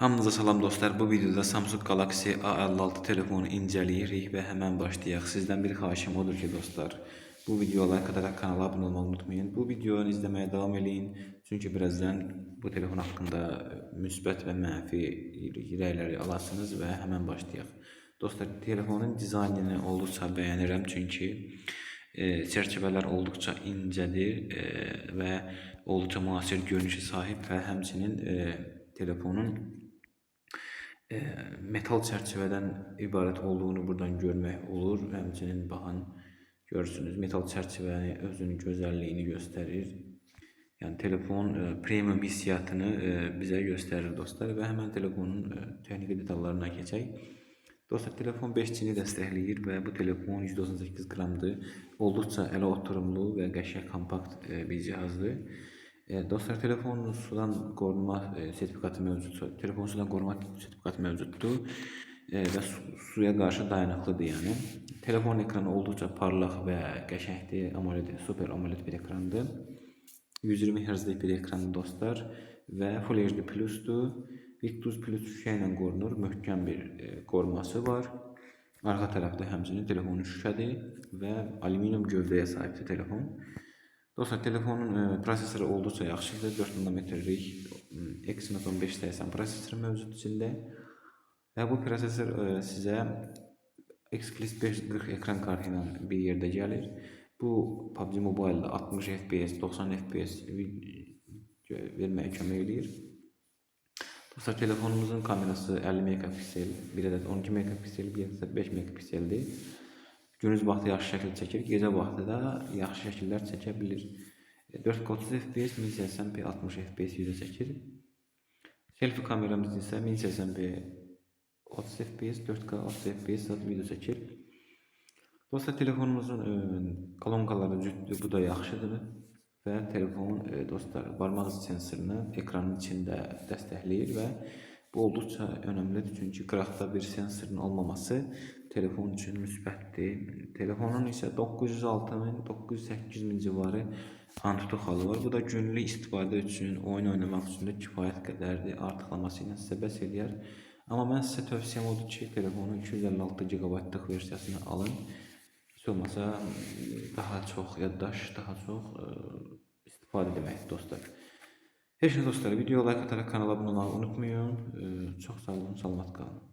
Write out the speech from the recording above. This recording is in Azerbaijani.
Hamınıza salam dostlar. Bu videoda Samsung Galaxy A56 telefonu incələyirik və həmən başlayaq. Sizdən bir xahişim odur ki dostlar, bu videoya like ataraq kanala abunə olmağı unutmayın. Bu videonu izləməyə davam eləyin. Çünki birazdan bu telefon haqqında müsbət və mənfi rəyləri alasınız və həmən başlayaq. Dostlar, telefonun dizaynını olduqca bəyənirəm çünki çərçivələr olduqca incədir və olduqca müasir görünüşə sahib və həmçinin telefonun metal çərçivədən ibarət olduğunu buradan görmək olur. Həmçinin baxın, görürsünüz, metal çərçivəni özünün gözəlliyini göstərir. Yəni telefon premium hissiyatını bizə göstərir dostlar və həmən telefonun texniki detallarına keçək. Dostlar, telefon 5G-ni dəstəkləyir və bu telefon 198 qramdır. Olduqca ələ oturumlu və qəşəng kompakt bir cihazdır. Dostlar, telefonun sudan qorunma sertifikatı mövcuddur. Telefon sudan qorunma sertifikatı mövcuddur və suya qarşı dayanıqlıdır yəni. Telefon ekranı olduqca parlaq və qəşəngdir. AMOLED, Super AMOLED bir ekrandır. 120 Hz-lik bir ekrandır dostlar və Full HD Plus-dur. Victus Plus şüşə ilə qorunur. Möhkəm bir qoruması var. Arxa tərəfdə həmçinin telefonun şüşədir və alüminium gövdəyə sahibdir telefon. Dostlar, telefonun prosesoru olduqca yaxşıdır. 4 nanometrlik Exynos 1580 prosesoru mövcuddur içində. Və bu prosesor sizə Xclipse 540 ekran kartı ilə bir yerdə gəlir. Bu PUBG Mobile-da 60 FPS, 90 FPS verməyə kömək eləyir. Dostlar, telefonumuzun kamerası 50 megapiksel, bir ədəd 12 megapiksel, bir ədəd 5 megapikseldir. Gündüz vaxtı yaxşı şəkil çəkir, gecə vaxtı da yaxşı şəkillər çəkə bilir. 4K 30 FPS, 1080p 60 FPS video çəkir. Selfie kameramız isə 1080p 30 FPS, 4K 30 FPS video çəkir. Dostlar, telefonumuzun kolonkaları cütdür, bu da yaxşıdır. Və telefon dostlar, barmaq izi sensorunu ekranın içində dəstəkləyir və bu olduqca önəmlidir. Çünki qıraqda bir sensorun olmaması telefon üçün müsbətdir. Telefonun isə 906 min, 908 min civarı Antutu xalı var. Bu da günlük istifadə üçün, oyun oynamaq üçün də kifayət qədərdir. Artıqlaması ilə sizə bəs eləyər. Amma mən sizə tövsiyəm odur ki, telefonun 256 GB-lıq versiyasını alın. Heç olmasa daha çox yaddaş, daha çox istifadə deməkdir dostlar. Heç nə dostlar, videoya like ataraq kanala abunə olmağı unutmayın. Çox sağ olun, salamat qalın.